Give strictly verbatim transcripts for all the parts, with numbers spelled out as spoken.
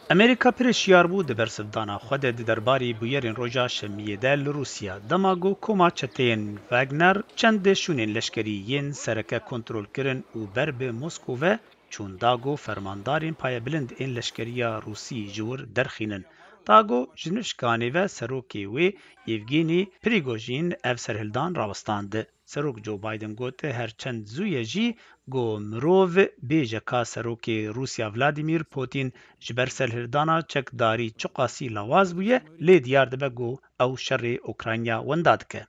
Amerîka pir hişyar bû di bersivdana xwe de di derbarî bûyerên roja şemiyê de li Rûsya, dema ku koma çeteyên Wagner çend şûnên leşkerî yên sereke kontrol kirin û ber bi Moskow ve çûn, da ku fermandarên payebilind ên leşkeriya Rûsî ji wir derxînin. Da ku ji nifşkanê ve serokê wê Yevgeny Prigojîn ev serhildan rawestand. Serok Joe Biden got, her çend zû ye jî ku mirov bêje ka serokê Rûsya Vladimir Putin ji ber serhildana çekdarî çiqasî lawaz bûye, lê diyar dibe ku ew şerê Ukrayna wenda dike.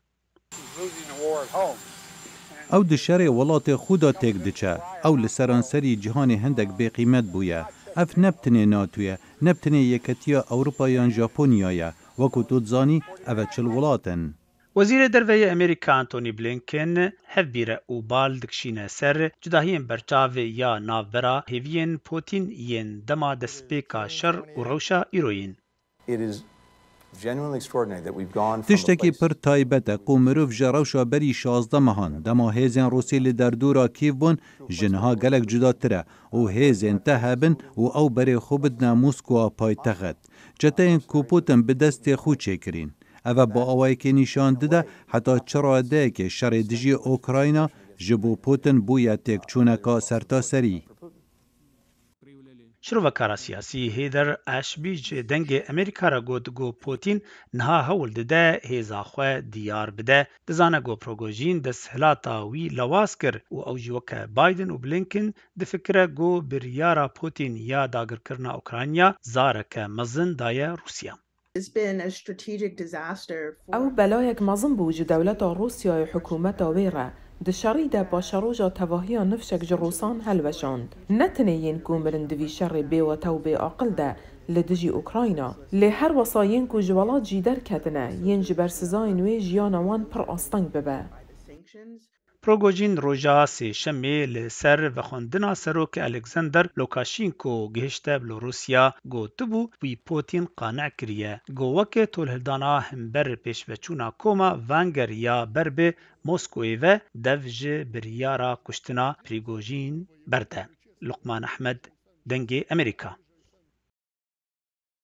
Ew di şerê welatê xwe de têk diçe. Ew li seranserî cîhanê hindek bêqîmet bûye. Ev ne bi tinê NATO ye, ne bi tinê Yeketiya Ewropa yan Japonya ye. Wekû tu dizanî, ev e çil welat in. Wezîrê Derve yê Amerîka Antony Blinken hevbîre û bal dikişîne ser cudahiyên berçav ya navbera hêviyên Putin yên dema destpêka şer û rewşa îroyîn. Tiştekî pir taybet e ku mirov ji rewşa berî şazdeh mehan, dema hêzên Rûsî li derdora Kîv bûn, ji niha gelek cudatir e û hêzên te hebin û ew berê xwe bidine Moskwa paytext. Çeteyên ku Putin bi destê xwe çêkirîn. Ev e bi awayekê nîşan dide heta çi radeyekê şerê dijî Ukrayna ji bo Putin bûye têkçûneka sertaserî. Şirovekara siyasî Hêder Eşbî ji Dengê Amerîka re got ku Putin niha hewl dide hêza xwe diyar bide. Dizane ku Prigojîn desthilata wî lawaz kir û ew jî weke Biden û Blinken difikire ku biryara Putin ya dagirkirina Ukrayna zareke mezin daye Rûsya. Ew belayek mezin bû ji dewleta Rûsyayê û hikûmeta wê re. Di şerî de paşeroja tevahiya nifşek ji Rûsan helweşand. Ne tinê yên ku mirin di vî şerê bêwete û bêaqil de li dijî Ukrayna, lê her wesa yên ku ji welat jî derketine, yên ji ber sizayên wê jiyana wan pir asteng bibe. Prigojîn roja Sêşemê li ser vexwendina Serokê Alexander Lukaşenko gihişte Belorusya, gotibû wî Putin qane kiriye ku weke tolhildana hember pêşveçûna koma Wagner ya ber bi Moskowê ve dev ji biryara kuştina Prigojîn berde. Luqman Ehmed, Dengê Amerîka.